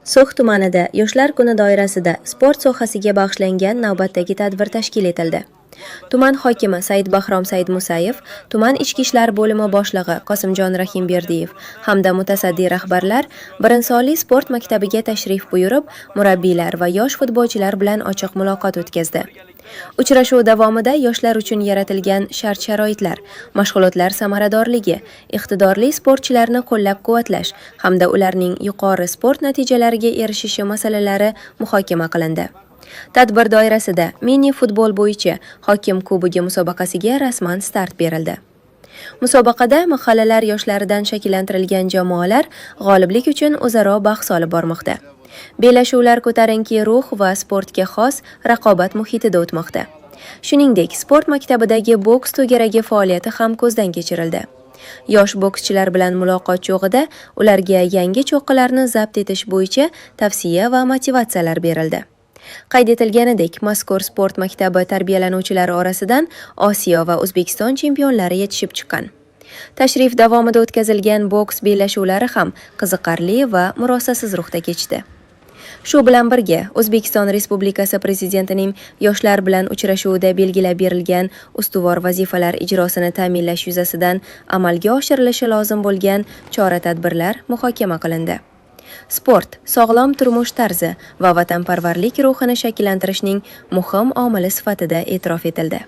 So'x tumanida Yoshlar kuni doirasida sport sohasiga bag'ishlangan navbatdagi tadbir tashkil etildi. Tuman hokimi Saidbahrom Saidmusayev, tuman ichki ishlar bo'limi boshlig'i Qosimjon Rahimberdiyev hamda mutasaddi rahbarlar Birinsonli sport maktabiga tashrif buyurib, murabbiylar va yosh futbolchilar bilan ochiq muloqot o'tkazdi. Uchrashuv davomida yoshlar uchun yaratilgan shart-sharoitlar, mashg'ulotlar samaradorligi, iqtidorli sportchilarni qo'llab-quvvatlash hamda ularning yuqori sport natijalariga erishishi masalalari muhokama qilindi. Tadbir doirasida mini futbol bo'yicha Hokim kubogi musobaqasiga rasman start berildi. Musobaqada mahallalar yoshlaridan shakllantirilgan jamoalar g'oliblik uchun o'zaro bahs olib bormoqda. Bellashuvlar ko'tarinki ruh va sportga xos raqobat muhitida o'tmoqda. Shuningdek, sport maktabidagi boks to'garagi faoliyati ham ko'zdan kechirildi. Yosh bokschilar bilan muloqot chog'ida ularga yangi cho'qqilarni zabt etish bo'yicha tavsiya va motivatsiyalar berildi. Qayd etilganidek, mazkur sport maktabi tarbiyalanuvchilari orasidan Osiyo va O'zbekiston chempionlari yetishib chiqqan. Tashrif davomida o'tkazilgan boks bellashuvlari ham qiziqarli va murosasiz ruhda kechdi. Shu bilan birga, O'zbekiston Respublikasi Prezidentining yoshlar bilan uchrashuvida belgilab berilgan ustuvor vazifalar ijrosini ta'minlash yuzasidan amalga oshirilishi lozim bo'lgan chora-tadbirlar muhokama qilindi. Sport sog'lom turmush tarzi va vatanparvarlik ruhini shakllantirishning muhim omili sifatida e'tirof etildi.